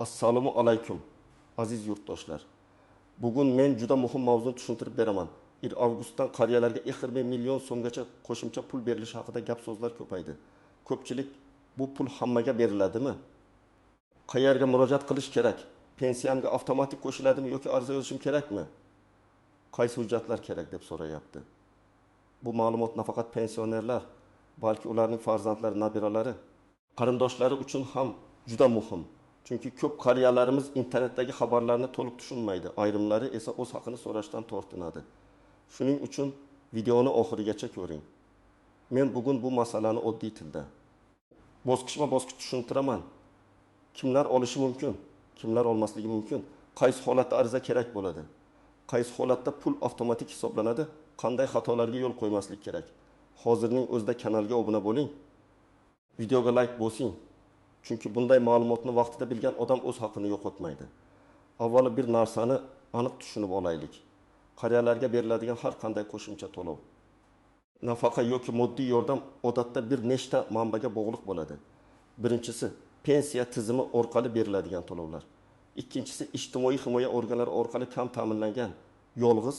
Assalomu alaykum, aziz yurtdoshlar. Bugun men juda muhim mavzuni tushuntirib beraman. 1 avgustdan qariyalarga 20 million so'mgacha qo'shimcha pul berilishi haqida gap-so'zlar ko'paydi. Ko'pchilik bu pul hammaga beriladimi? Qayerga murojaat qilish kerak? Pensiyamga avtomatik qo'shiladimi yoki ariza yozishim kerakmi? Qaysi hujjatlar kerak deb so'rayapti. Bu ma'lumot nafaqat pensionerlar, balki ularning farzandlari, nabiralari, qarindoshlari uchun ham juda muhim. Chunki ko'p qariyalarimiz internetdagi xabarlarni to'liq tushunmaydi, ayrimlari esa o'z haqini so'rashdan tortinadi. Shuning uchun videoni oxirigacha ko'ring. Men bugun bu masalani oddiy tilda bosqichma-bosqich tushuntiraman. Kimlar olishi mumkin, kimlar olmasligi mumkin, qaysi holatda ariza kerak bo'ladi, qaysi holatda pul avtomatik hisoblanadi, qanday xatolarga yo'l qo'ymaslik kerak. Hozirning o'zida kanalga obuna bo'ling, videoga like bosing. Chunki bunday ma'lumotni vaqtida bilgan odam o'z haqini yo'qotmaydi. Avvalo bir narsani aniq tushunib olaylik. Qariyalarga beriladigan har qanday qo'shimcha to'lov, nafaqa yoki moddiy yordam odatda bir nechta manbaga bog'liq bo'ladi. Birinchisi pensiya tizimi orqali beriladigan to'lovlar. Ikkinchisi ijtimoiy himoya organlari orqali kam ta'minlangan, yolg'iz,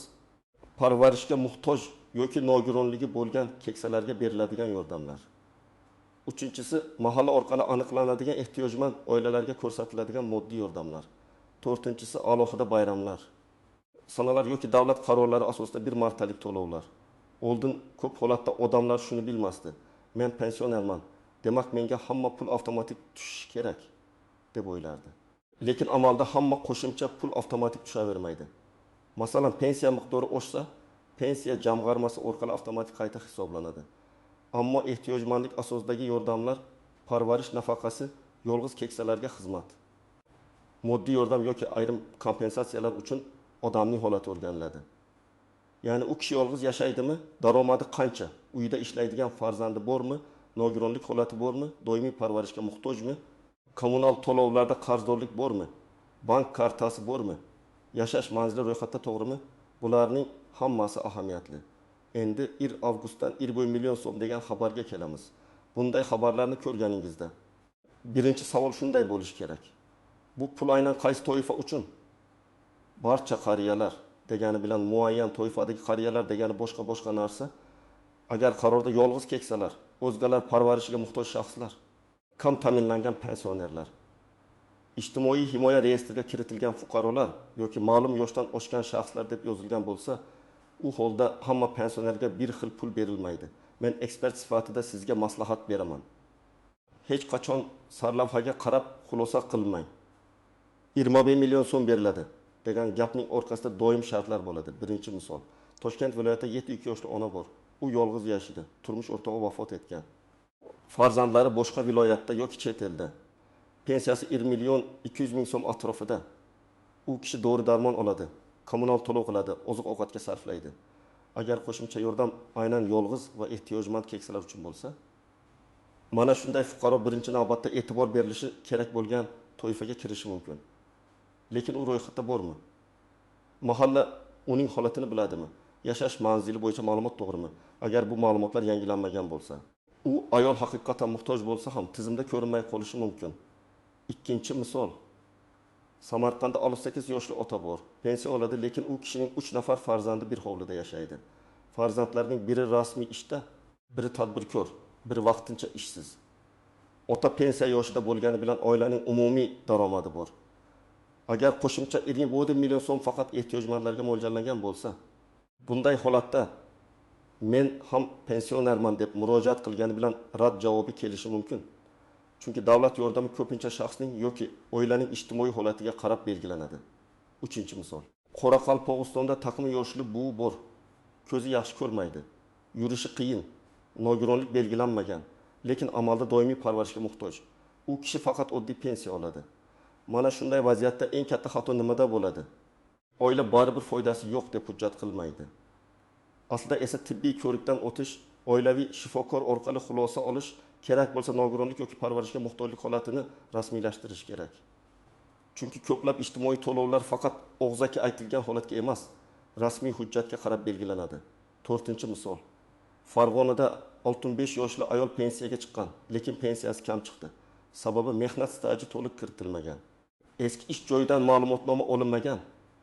parvarishga muhtoj yoki nogironligi bo'lgan keksalarga beriladigan yordamlar. Uchinchisi mahalla orqali aniqlanadigan ehtiyojmand oilalarga ko'rsatiladigan moddiy yordamlar. To'rtinchisi alohida bayramlar, sanalar yoki davlat qarorlari asosida bir martalik to'lovlar. Oldin ko'p holatda odamlar shuni bilmasdi. Men pensionerman, demak menga hamma pul avtomatik tushishi kerak deb o'ylardi. Lekin amalda hamma qo'shimcha pul avtomatik tushavermaydi. Masalan, pensiya miqdori oshsa, pensiya jamg'armasi orqali avtomatik qayta hisoblanadi. Ammo ehtiyojmandlik asosidagi yordamlar, parvarish nafaqasi, yolg'iz keksalarga xizmat, moddiy yordam yoki ayrim kompensatsiyalar uchun odamning holati o'rganiladi. Ya'ni u kishi yolg'iz yashaydimi, daromadi qancha, uyida ishlaydigan farzandi bormi, nogironlik holati bormi, doimiy parvarishga muhtojmi, kommunal to'lovlarda qarzdorlik bormi, bank kartasi bormi, yashash manzili ro'yxatda to'g'rimi? Bularning hammasi ahamiyatli. Endi 1 avgustdan 1,5 million so'm degan xabarga kelamiz. Bunday xabarlarni ko'rganingizda birinchi savol shunday bo'lishi kerak. Bu pul aynan qaysi toifa uchun? Barcha qariyalar degani bilan muayyan toifadagi qariyalar degani boshqa narsa. Agar qarorda yolg'iz keksalar, o'zgalar parvarishiga muhtoj shaxslar, kam ta'minlangan pensionerlar, ijtimoiy himoya reyestriga kiritilgan fuqarolar yoki ma'lum yoshdan oshgan shaxslar deb yozilgan bo'lsa, u holda hamma pensionerga bir xil pul berilmaydi. Men ekspert sifatida sizga maslahat beraman. Hech qachon sarlavhaga qarab xulosa qilmang. 25 million so'm beriladi degan gapning orqasida doim shartlar bo'ladi. Birinchi misol. Toshkent viloyatida 72 yoshli ona bor. U yolg'iz yashaydi. Turmush o'rtog'i vafot etgan. Farzandlari boshqa viloyatda yoki chet elda. Pensiyasi 1 million 200 ming so'm atrofida. U kishi dori darmon oladi, kommunal to'lov qiladi, oziq-ovqatga sarflaydi. Agar qo'shimcha yordam aynan yolg'iz va ehtiyojmand keksalar uchun bo'lsa, mana shunday fuqaro birinchi navbatda e'tibor berilishi kerak bo'lgan toifaga kirishi mumkin. Lekin u ro'yxatda bormi? Mahalla uning holatini biladimi? Yashash manzili bo'yicha ma'lumot to'g'rimi? Agar bu ma'lumotlar yangilanmagan bo'lsa, u ayol haqiqatan muhtoj bo'lsa ham tizimda ko'rinmay qolishi mumkin. Ikkinchi misol. Samarqandda 68 yoshli ota bor. Pensiya oladi, lekin u kishining 3 nafar farzandi bir hovlida yashaydi. Farzandlarning biri rasmiy ishda, biri tadbirkor, biri vaqtincha ishsiz. Ota pensiya yoshida bo'lgani bilan oilaning umumiy daromadi bor. Agar qo'shimcha 1,5 million so'm faqat ehtiyojmandlarga mo'ljallangan bo'lsa, bunday holatda men ham pensionerman deb murojaat qilgani bilan rad javobi kelishi mumkin. Chunki davlat yordami ko'pincha shaxsning yoki oilaning ijtimoiy holatiga qarab belgilanadi. Uchinchi misol. Qoraqalpog'istonda taqim yoshli buvi bor. Ko'zi yaxshi ko'rmaydi. Yurishi qiyin, nogironlik belgilanmagan, lekin amalda doimiy parvarishga muhtoj. U kishi faqat oddiy pensiya oladi. Mana shunday vaziyatda eng katta xato nimada bo'ladi? Oila baribir foydasi yo'q deb hujjat qilmaydi. Aslida esa tibbiy ko'rikdan o'tish, oilaviy shifokor orqali xulosa olish, kerak bo'lsa nogironlik yoki parvarishga muhtojlik holatini rasmiylashtirish kerak. Chunki ko'plab ijtimoiy to'lovlar faqat og'zaki aytilgan holatga emas, rasmiy hujjatga qarab belgilanadi. To'rtinchi misol. Farg'onada 65 yoshli ayol pensiyaga chiqqan, lekin pensiyasi kam chiqdi. Sababi mehnat staji to'liq kiritilmagan. Eski ish joyidan ma'lumotnoma olinmagan,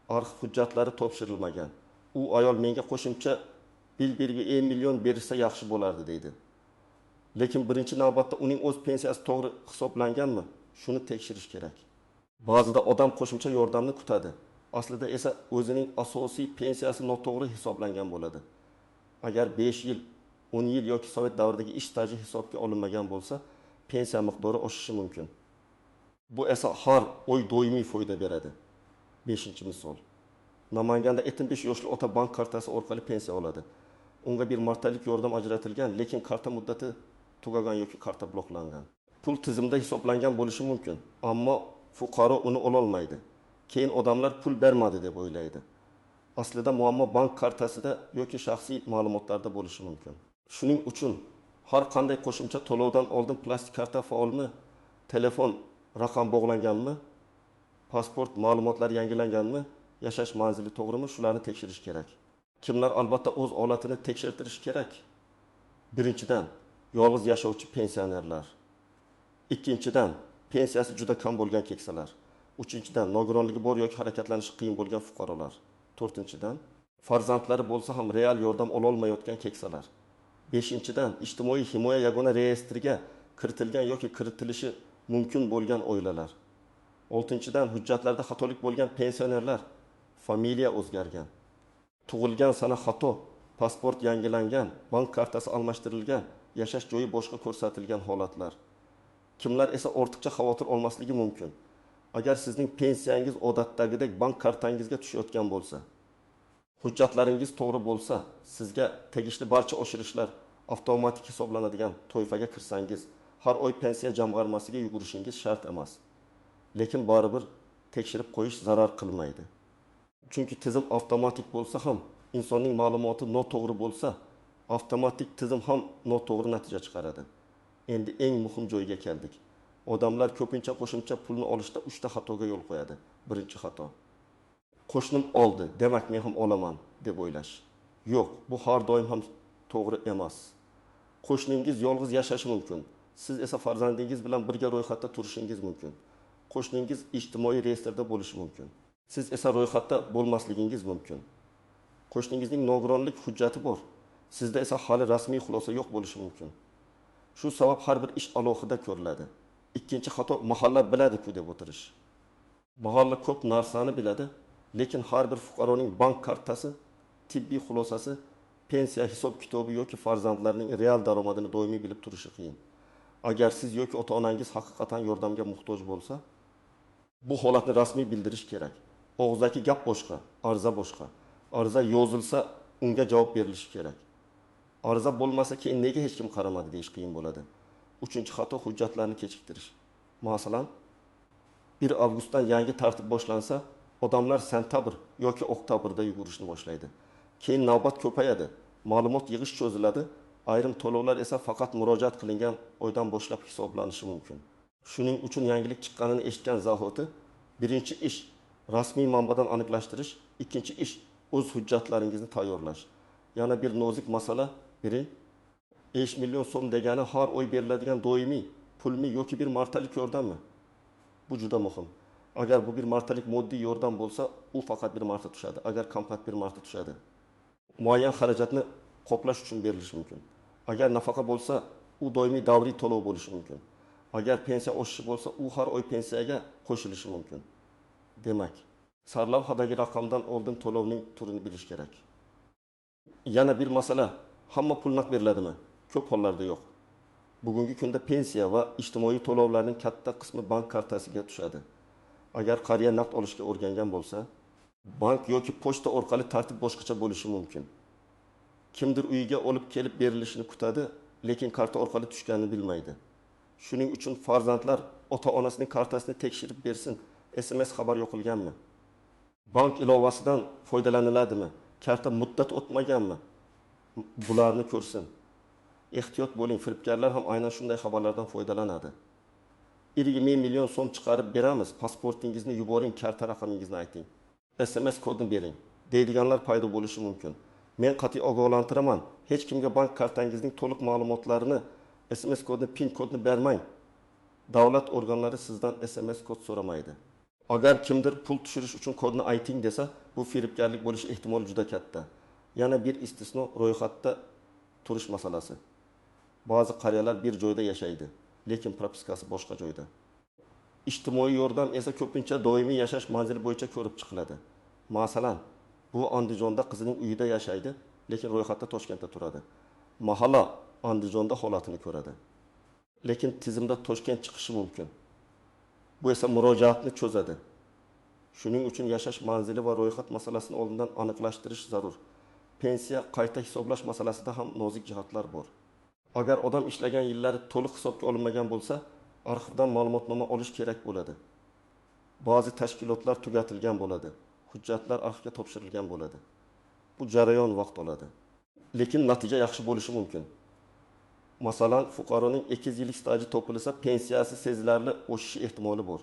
arxiv hujjatlari topshirilmagan. U ayol menga qo'shimcha 1,5 million berishsa yaxshi bo'lardi deydi. Lekin birinchi navbatda uning o'z pensiyasi to'g'ri hisoblanganmi, shuni tekshirish kerak. Ba'zida odam qo'shimcha yordamni kutadi, aslida esa o'zining asosiy pensiyasi noto'g'ri hisoblangan bo'ladi. Agar 5 yil, 10 yil yoki sovet davridagi ish staji hisobga olinmagan bo'lsa, pensiya miqdori oshishi mumkin. Bu esa har oy doimiy foyda beradi. 5-misol. Namanganda 75 yoshli ota bank kartasi orqali pensiya oladi. Unga bir martalik yordam ajratilgan, lekin karta muddati tugagan yoki karta bloklangan. Pul tizimda hisoblangan bo'lishi mumkin, ammo fuqaro uni ololmaydi. Keyin odamlar pul bermadi deb o'ylaydi. Aslida muammo bank kartasida yoki shaxsiy ma'lumotlarda bo'lishi mumkin. Shuning uchun har qanday qo'shimcha to'lovdan oldin plastik karta faolmi, telefon raqam bog'langanmi, pasport ma'lumotlari yangilanganmi, yashash manzili to'g'rimi, shularni tekshirish kerak. Kimlar albatta o'z holatini tekshirtirishi kerak? Birinchidan, yolg'iz yashovchi pensionerlar. Ikkinchidan, pensiyasi juda kam bo'lgan keksalar. Uchinchidan, nogironligi bor yoki harakatlanishi qiyin bo'lgan fuqarolar. To'rtinchidan, farzandlari bo'lsa ham real yordam ololmayotgan keksalar. Beshinchidan, ijtimoiy himoya yagona reyestriga kiritilgan yoki kiritilishi mumkin bo'lgan oilalar. Oltinchidan, hujjatlarda xatolik bo'lgan pensionerlar, familiya o'zgargan, tug'ilgan sana xato, pasport yangilangan, bank kartasi almashtirilgan, yashash joyi boshqa ko'rsatilgan holatlar. Kimlar esa ortiqcha xavotir olmasligi mumkin. Agar sizning pensiyangiz odatdagidek bank kartangizga tushayotgan bo'lsa, hujjatlaringiz to'g'ri bo'lsa, sizga tegishli barcha oshirishlar avtomatik hisoblanadigan toifaga kirsangiz, har oy pensiya jamg'armasiga yugurishingiz shart emas. Lekin baribir tekshirib qo'yish zarar qilmaydi. Chunki tizim avtomatik bo'lsa ham, insonning ma'lumoti noto'g'ri bo'lsa, avtomatik tizim ham noto'g'ri natija chiqaradi. Endi eng muhim joyga keldik. Odamlar ko'pincha qo'shimcha pulni olishda 3 ta xatoga yo'l qo'yadi. Birinchi xato: qo'shnim oldi, demak men ham olaman deb o'ylash. Yo'q, bu har doim ham to'g'ri emas. Qo'shningiz yolg'iz yashashi mumkin. Siz esa farzandingiz bilan birga ro'yxatda turishingiz mumkin. Qo'shningiz ijtimoiy reyestrda bo'lishi mumkin. Siz esa ro'yxatda bo'lmasligingiz mumkin. Qo'shningizning nogironlik hujjati bor. Sizda esa hali rasmiy xulosa yo'q bo'lishi mumkin. Shu sabab har bir ish alohida ko'riladi. Ikkinchi xato, mahalla biladi-ku deb o'tirish. Mahalla ko'p narsani biladi, lekin har bir fuqaroning bank kartasi, tibbiy xulosasi, pensiya hisob kitobi yoki farzandlarining real daromadini doimiy bilib turishi qiyin. Agar siz yoki ota-onangiz haqiqatan yordamga muhtoj bo'lsa, bu holatni rasmiy bildirish kerak. Og'zaki gap boshqa, arza boshqa. Arza yozilsa, unga javob berilishi kerak. Arza bo'lmasa keyin nega hech kim qaramadi deyish qiyin bo'ladi. Uchinchi xato, hujjatlarni kechiktirish. Masalan, 1 avgustdan yangi tartib boshlansa, odamlar sentabr yoki oktabrda yugurishni boshlaydi. Keyin navbat ko'payadi, ma'lumot yig'ish cho'ziladi, ayrim to'lovlar esa faqat murojaat qilingan oydan boshlab hisoblanishi mumkin. Shuning uchun yangilik chiqqanini eshitgan zahoti birinchi ish rasmiy manbadan aniqlashtirish, ikkinchi ish o'z hujjatlaringizni tayyorlash. Yana bir nozik masala, biri 5 million so'm degani har oy beriladigan doimiy pulmi yoki bir martalik yordammi? Bu juda muhim. Agar bu bir martalik moddiy yordam bo'lsa, u faqat bir marta tushadi. Agar kompakt bir marta tushadi, muayyan xarajatni qoplash uchun berilishi mumkin. Agar nafaqa bo'lsa, u doimiy davriy to'lov bo'lishi mumkin. Agar pensiya oshishi bo'lsa, u har oy pensiyaga qo'shilishi mumkin. Demak, sarlavhadagi raqamdan oldin to'lovning turini bilish kerak. Yana bir masala, hamma pul naqd beriladimi? Ko'p hollarda yo'q. Bugungi kunda pensiya va ijtimoiy to'lovlarning katta qismi bank kartasiga tushadi. Agar qariya naqd olishga o'rgangan bo'lsa, bank yoki pochta orqali tartib boshqacha bo'lishi mumkin. Kimdir uyiga olib kelib berilishini kutadi, lekin karta orqali tushganini bilmaydi. Shuning uchun farzandlar ota-onasining kartasini tekshirib bersin, SMS xabar yo'qilganmi? Bank ilovasidan foydalaniladimi? Karta muddat o'tmaganmi? Bularni ko'rsin. Ehtiyot bo'ling, firibgarlar ham aynan shunday xabarlardan foydalanadi. 20 million so'm chiqarib beramiz, pasportingizni yuboring, karta raqamingizni ayting, SMS kodini bering deydiganlar paydo bo'lishi mumkin. Men qat'iy ogohlantiraman, hech kimga bank kartangizning to'liq ma'lumotlarini, SMS kodini, PIN kodini bermang. Davlat organlari sizdan SMS kod so'ramaydi. Agar kimdir pul tushirish uchun kodni ayting desa, bu firibgarlik bo'lishi ehtimoli juda katta. Yana bir istisno ro'yxatda turish masalasi. Ba'zi qariyalar bir joyda yashaydi, lekin propiskasi boshqa joyda. Ijtimoiy yordam esa ko'pincha doimiy yashash manzili bo'yicha ko'rib chiqiladi. Masalan, bu Andijonda qizining uyida yashaydi, lekin ro'yxatda Toshkentda turadi. Mahalla Andijonda holatini ko'radi. Lekin tizimda Toshkent chiqishi mumkin. Bu esa murojaatni cho'zadi. Shuning uchun yashash manzili va ro'yxat masalasini oldindan aniqlashtirish zarur. Pensiya qayta hisoblash masalasida ham nozik jihatlar bor. Agar odam ishlagan yillari to'liq hisobga olinmagan bo'lsa, arxivdan ma'lumotnoma olish kerak bo'ladi. Ba'zi tashkilotlar tugatilgan bo'ladi. Hujjatlar arxivga topshirilgan bo'ladi. Bu jarayon vaqt oladi. Lekin natija yaxshi bo'lishi mumkin. Masalan, fuqaroning 2 yillik staji topilsa, pensiyasi sezilarli oshishi ehtimoli bor.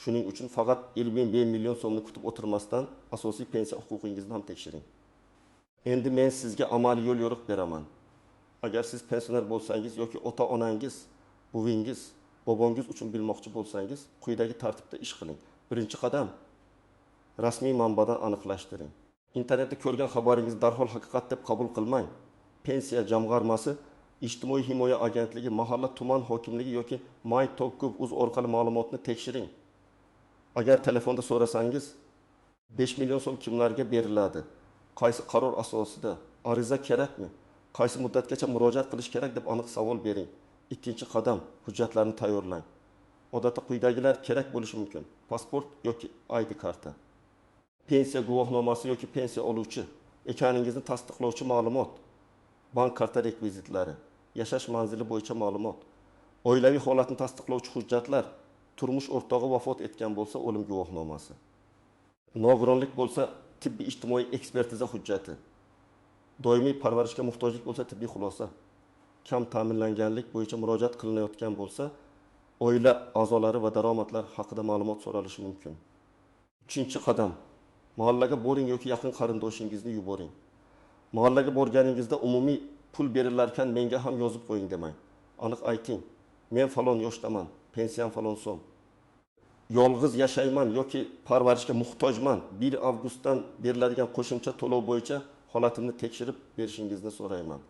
Shuning uchun faqat 55 million so'mni kutib o'tirmasdan asosiy pensiya huquqingizni ham tekshiring. Endi men sizga amaliy yo'l yo'riq beraman. Agar siz pensioner bo'lsangiz yoki ota-onangiz, buvingiz, bobongiz uchun bilmoqchi bo'lsangiz, quyidagi tartibda ish qiling. Birinchi qadam rasmiy manbadan aniqlashtiring. Internetda ko'rgan xabaringizni darhol haqiqat deb qabul qilmang. Pensiya jamg'armasi, Ijtimoiy himoya agentligi, mahalla tuman hokimligi yoki my.gov.uz orqali ma'lumotni tekshiring. Agar telefonda so'rasangiz, 5 million so'm kimlarga beriladi? Qaysi qaror asosida? Ariza kerakmi? Qaysi muddatgacha murojaat qilish kerak deb aniq savol bering. Ikkinchi qadam hujjatlarni tayyorlang. Odatda quyidagilar kerak bo'lishi mumkin: pasport yoki ID karta, pensiya guvohnomasi yoki pensiya oluvchi ekaningizni tasdiqlovchi ma'lumot, bank karta rekvizitlari, yashash manzili bo'yicha ma'lumot, oilaviy holatni tasdiqlovchi hujjatlar, turmush o'rtog'i vafot etgan bo'lsa o'lim guvohnomasi, nogironlik bo'lsa tibbiy ijtimoiy ekspertiza hujjati, doimiy parvarishga muhtojlik bo'lsa tibbiy xulosa, kam ta'minlanganlik bo'yicha murojaat qilinayotgan bo'lsa oila a'zolari va daromadlar haqida ma'lumot so'ralishi mumkin. Uchinchi qadam mahallaga boring yoki yaqin qarindoshingizni yuboring. Mahallaga borganingizda umumiy pul berilarkan menga ham yozib qo'ying demang. Aniq ayting: men falon yoshdaman, pensiyam falon so'm. Yolg'iz yashayman yoki parvarishga muhtojman. 1 avgustdan beriladigan qo'shimcha to'lov bo'yicha holatimni tekshirib berishingizni so'rayman.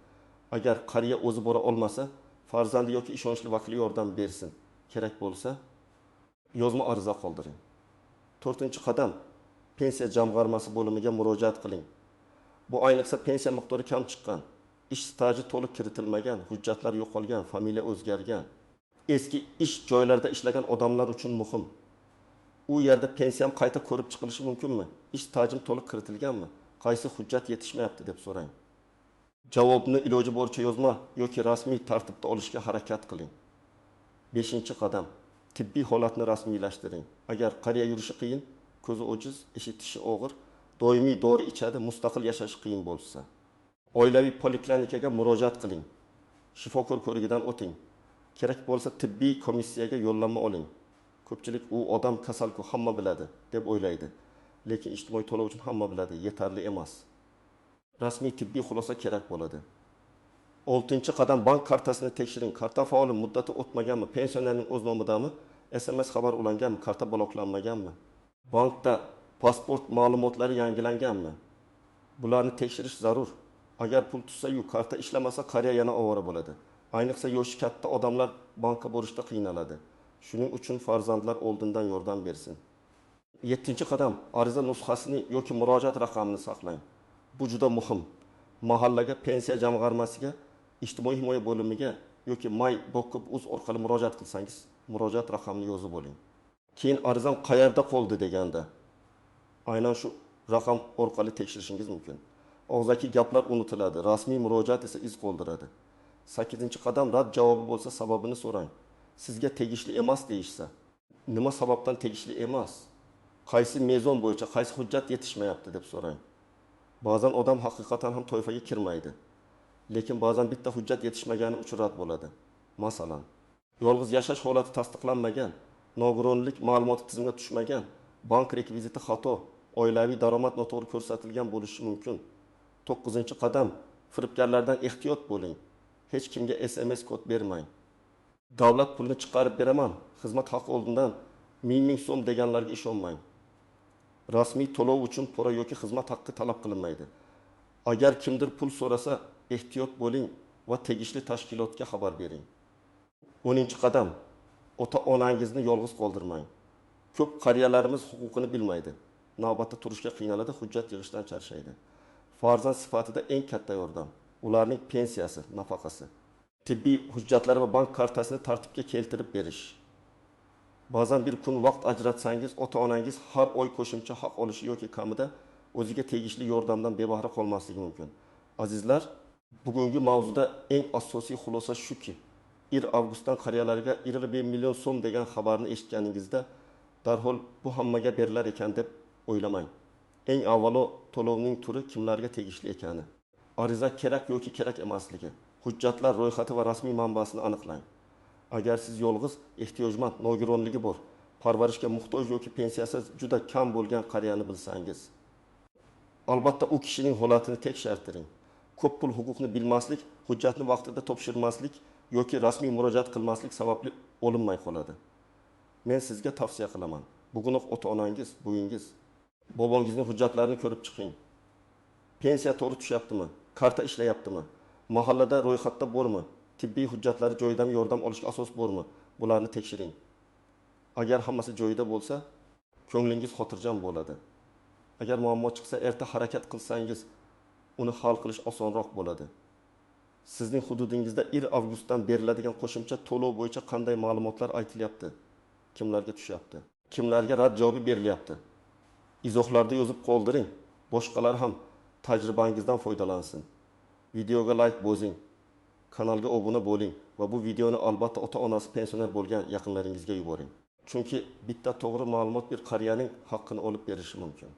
Agar qariya o'zi bora olmasa, farzandi yoki ishonchli vakili yordam bersin. Kerak bo'lsa, yozma ariza qoldiring. To'rtinchi qadam pensiya jamg'armasi bo'limiga murojaat qiling. Bu ayniqsa pensiya miqdori kam chiqqan, ish staji to'liq kiritilmagan, hujjatlar yo'qolgan, familiya o'zgargan, eski ish joylarida ishlagan odamlar uchun muhim. U yerda pensiyam qayta ko'rib chiqilishi mumkinmi? Ish stajim to'liq kiritilganmi? Qaysi hujjat yetishmayapti deb so'rang. Javobni iloji boricha yozma yoki rasmiy tartibda olishga harakat qiling. 5-qadam tibbiy holatni rasmiylashtiring. Agar qariya yurishi qiyin, ko'zi ojiz, eshitishi og'ir, doimiy dori ichadi, mustaqil yashashi qiyin bo'lsa, oilaviy poliklinikaga murojaat qiling. Shifokor ko'rigidan o'ting. Kerak bo'lsa tibbiy komissiyaga yo'llanma oling. Ko'pchilik u odam kasalku, hamma biladi deb o'ylaydi. Lekin ijtimoiy to'lov uchun hamma biladi yetarli emas. Rasmiy tibbiy xulosa kerak bo'ladi. 6-qadam bank kartasini tekshiring. Karta faol, muddati o'tmaganmi, pensionerning o'z nomidami, SMS xabar ulanganmi, karta bloklanmaganmi? Bankda pasport ma'lumotlari yangilanganmi? Bularni tekshirish zarur. Agar pul tushsa-yu karta ishlamasa, qariya yana ovora bo'ladi. Ayniqsa yoshi katta odamlar bankka borishda qiynaladi. Shuning uchun farzandlar oldindan yordam bersin. 7-qadam ariza nusxasini yoki murojaat raqamini saqlang. Bu juda muhim. Mahallaga, pensiya jamg'armasiga, ijtimoiy himoya bo'limiga yoki my.gov.uz orqali murojaat qilsangiz, murojaat raqamini yozib oling. Keyin arizam qayerda qoldi deganda aynan shu raqam orqali tekshirishingiz mumkin. Og'zaki gaplar unutiladi, rasmiy murojaat esa iz qoldiradi. 8-qadam rad javobi bo'lsa sababini so'rang. Sizga tegishli emas deyishsa, nima sababdan tegishli emas? Qaysi mezon bo'yicha, qaysi hujjat yetishmayapti deb so'rang. Ba'zan odam haqiqatan ham toifaga kirmaydi. Lekin ba'zan bitta hujjat yetishmagani uchun rad bo'ladi. Masalan, yolg'iz yashash holati tasdiqlanmagan, nogironlik ma'lumoti tizimga tushmagan, bank rekviziti xato, oilaviy daromad noto'g'ri ko'rsatilgan bo'lishi mumkin. 9-qadam firibgarlardan ehtiyot bo'ling. Hech kimga SMS kod bermang. Davlat pulni chiqarib beraman, xizmat haqi oldindan Ming ming so'm deganlarga ishonmang. Rasmiy to'lov uchun pora yoki xizmat haqqi talab qilinmaydi. Agar kimdir pul so'rasa, ehtiyot bo'ling va tegishli tashkilotga xabar bering. 10-qadam. Ota-onangizni yolg'iz qoldirmang. Ko'p qariyalarimiz huquqini bilmaydi. Navbatda turishga qiynaladi, hujjat yig'ishdan charchaydi. Farzand sifatida eng katta yordam ularning pensiyasi, nafaqasi. Tibbiy hujjatlari va bank kartasini tartibga keltirib berish. Ba'zan bir kun vaqt ajratsangiz, ota-onangiz har oy qo'shimcha haq olishi yoki kamida o'ziga tegishli yordamdan bebahra qolmasligi mumkin. Azizlar, bugungi mavzuda eng asosiy xulosa shuki, 1 avgustdan qariyalarga 25 million so'm degan xabarni eshitganingizda darhol bu hammaga berilar ekan deb o'ylamang. Eng avvalo to'lovning turi, kimlarga tegishli ekani, ariza kerak yoki kerak emasligi, hujjatlar ro'yxati va rasmiy manbasini aniqlang. Agar siz yolg'iz, ehtiyojmand, nogironligi bor, parvarishga muhtoj yoki pensiyasi juda kam bo'lgan qariyani bilsangiz, albatta u kishining holatini tekshirtiring. Ko'p pul huquqni bilmaslik, hujjatni vaqtida topshirmaslik yoki rasmiy murojaat qilmaslik sababli olinmay qoladi. Men sizga tavsiya qilaman. Bugunoq ota-onangiz, buvingiz, bobongizning hujjatlarini ko'rib chiqing. Pensiya to'g'ri tushyaptimi? Karta ishlayaptimi? Mahallada ro'yxatda bormi? Tibbiy hujjatlari joyidami, yordam olishga asos bormi? Bularni tekshiring. Agar hammasi joyida bo'lsa, ko'nglingiz xotirjam bo'ladi. Agar muammo chiqsa, erta harakat qilsangiz, uni hal qilish osonroq bo'ladi. Sizning hududingizda 1 avgustdan beriladigan qo'shimcha to'lov bo'yicha qanday ma'lumotlar aytilyapti? Kimlarga tushyapti? Kimlarga rad javobi berilyapti? Izohlarda yozib qoldiring. Boshqalar ham tajribangizdan foydalansin. Videoga like bosing, kanalga obuna bo'ling va bu videoni albatta ota-onasi pensioner bo'lgan yaqinlaringizga yuboring. Chunki bitta to'g'ri ma'lumot bir qariyaning haqqini olib berishi mumkin.